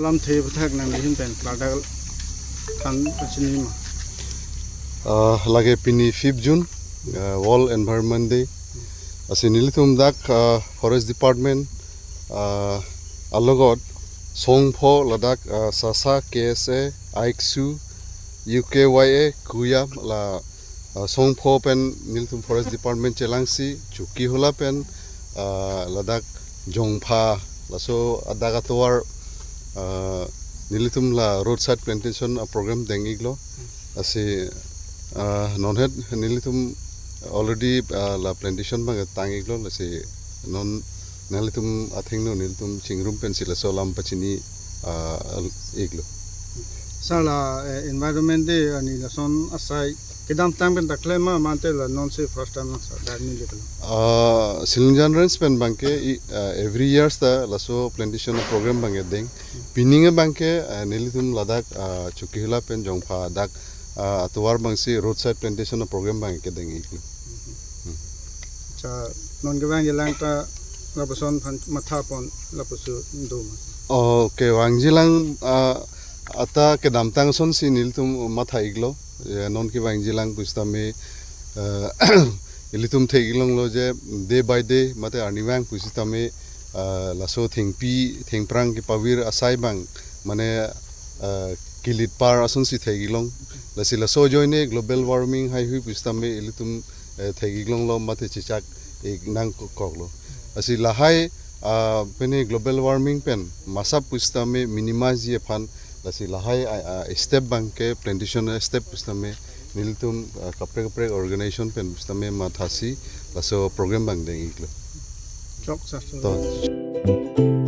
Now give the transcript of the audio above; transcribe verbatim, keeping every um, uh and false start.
Lamthe aphuthak nanglihin pen klardak than pachini ma? Ah, lake pini fifth June, ah, World Environment Day. Lasi nelitum dak, ah, Forest Department, ah, alogot songpho ladak, ah, sasa K S A, aiksu, U K Y A, kuyam la, ah, songpho pen nelitum Forest Department chelangsi Chokihola pen, ah, ladak Jongpha laso adak atovar, ah, nelitum la roadside plantation a program deng-iklo. Lasi, ah, non het nelitum already, ah, la plantation abang tang iklo, lasi non nelitum athengno nelitum chingrum pensi laso alam pachini, ah, iklo. Sir, la, eh, Environment Day arni lason asai kedamtang pen ta klem ma mate la nonsi first time lang sir, dak neli pen? Ah, Silongjang Range pen abangke i, ah, every year ta laso plantation program abangke deng. Pining abangke, ah, nelitum ladak, ah, Chokihola pen Jongpha dak, ah, atovar abangsi roadside plantation program abangke deng-iklo. Acha, non kevangjilang ta lapuson aphan mathapon lapuson do ma? Oh, kevangjilang, ah, ata kedamtang asonsi nelitum matha-iklo. Ya, non kevangjilang pusitame, ah, ilitum thek-ik longlo je day by day mate arnivang pusitame, ah, laso thengpi thengphrang kepavir asai abang mane, ah, kelitpar asonsi thek-ik long. Lasi laso ajoine global warming haihui pusitame ilitum, eh, thek-ik longlo mate chechak-ik nangkoklo. Lasi lahai, ah, pini global warming pen masap pusitame minimize-ji aphan, lasi lahai, ah, ah, step abangke plantation step pusitame nelitum, ah, kaprek kaprek organization pen pusitame mathasi laso program abang deng-iklo. Chok sir. To.